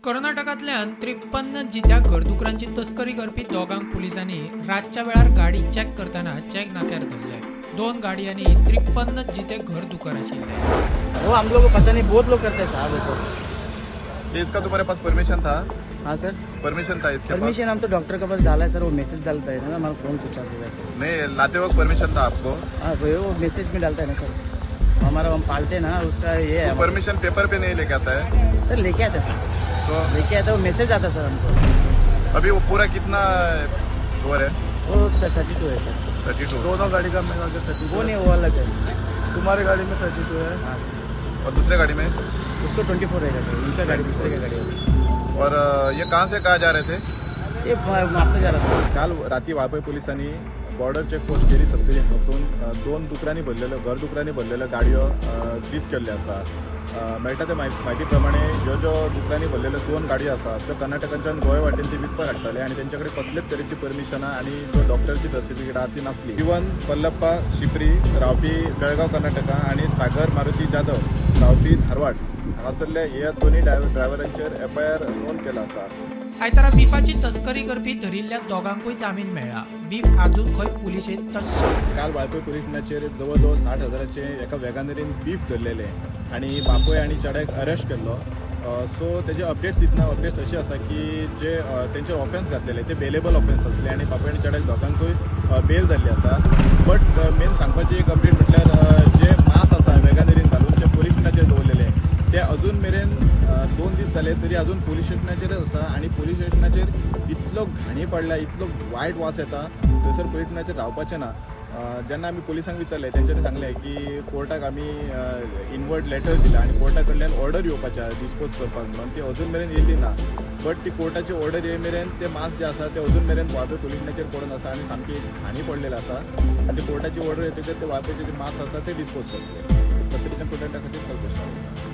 कर्नाटकांतल्यान 53 जित्या घरदुकरांची तस्करी करपी दोगांक पुलिसांनी रातच्या वेळार गाडी चॅक करतना चेक नाक्यार धरले. दोन गाडयांनी 53 जिते घरदुकर आशिल्ले. वो हम लोग को पता नहीं, बहुत लोग करते हैं साहब ऐसा. ये इसका तुम्हारे पास परमिशन था? हाँ सर. परमिशन था इसके पास? परमिशन हम तो डॉक्टर के पास डाला है सर. वो मैसेज डालता है ना, हमारा फोन स्विच ऑफ हो गया सर. नहीं, लाते वक्त परमिशन था आपको? हाँ, वो मैसेज में डालता है ना सर, हमारा हम पालते हैं ना, उसका ये है. तो परमिशन पेपर पे नहीं लेके आता है? सर, लेके आते सर. तो लेके आता, वो मैसेज आता सर हमको. अभी वो पूरा कितना सुअर है? वो 32 है सर. 32? दोनों गाड़ी का मिला के 32? वो नहीं, वो अलग है. तुम्हारी गाड़ी में 32 है? हाँ सर. और दूसरे गाड़ी में? उसको 24 रहेगा सर, उनका गाड़ी, दूसरे का गाड़ी है. और ये कहाँ से कहाँ जा रहे थे? ये म्हापसा जा रहा था. काल राती वाळपय पोलिसांनी बॉर्डर चेक पोस्ट केरी सत्तरी हांगासून दोन दुकरांनी भरलेल्यो, घर दुकरांनी भरलेल्यो गाडयो सीज केल्ल्यो आसा. मेळटा ते म्हायती प्रमाणे ह्यो ज्यो दुकरांनी भरलेल्यो दोन गाडयो आसा, त्यो कर्नाटकाच्यान गोंय वाटेन ती विकपाक हाडटाले आनी तेंचे कडेन कसलेच तरेची परमिशनां आनी जो डॉक्टरची सर्टिफिकेट आहा ती नासली. इवन पल्लप्पा शिपरी, रावपी बेळगांव कर्नाटका, आनी सागर मारुती जाधव, रावपी धारवाड हांगासरल्या ह्या दोनूय ड्रायव्हरांचेर एफआयआर नोंद केला आसा. आयतारा बिफाची तस्करी करपी धरिल्ल्या दोगांकूय जामीन मेळ्ळा. बीफ अजून खंय पुलिशेंत तश्शें. काल वाळपय पुलीस स्टेशनाचेर जवळ जवळ 60,000चे एका वेगानरीन बीफ धरलेले आनी बापूय आनी चेड्याक अरेस्ट केल्लो. सो तेजे अपडेट्स दितना अपडेट्स अशी आसा की जे तेंचेर ऑफेन्स घातलेले ते बेलेबल ऑफेन्स आसले आनी बापूय आनी चेड्याक दोगांकूय बेल जाल्ली आसा. बट मेन सांगपाची एक अपडेट म्हटल्यार जे मास आसा वेगानरीन घालून जे पुलीस स्टेशनाचेर दवरलेले, ते अजून मेरेन 2 दीस जाले तरी अजून पुलीस स्टेशनाचेरच आसा आनी पुलीस स्टेशनाचेर इतलो घाणी पडला, इतलो वायट वास येता, थंयसर पुलीस स्टेशनाचेर रावपाचें ना. जेन्ना आमी पुलिसांक विचारलें, तेंच्यांनी सांगलें की कोर्टाक आमी इनवर्ड लेटर दिला आनी कोर्टा कडल्यान ऑर्डर येवपाची आहा डिस्पोज करपाक म्हणून, ती अजून मेरेन येयली ना. बट ती कोर्टाची ऑर्डर येय मेरेन ते मास जे आसा ते अजून मेरेन वाळपय पुलीस स्टेशनाचेर पडून आसा आनी सामकी घाणी पडलेली आसा आनी ती कोर्टाची ऑर्डर येतकच ते वाळपयचे जे मास आसा ते डिस्पोज करतले. सत्तरीच्या प्रोडक्टा खातीर कल्पेश गांवस.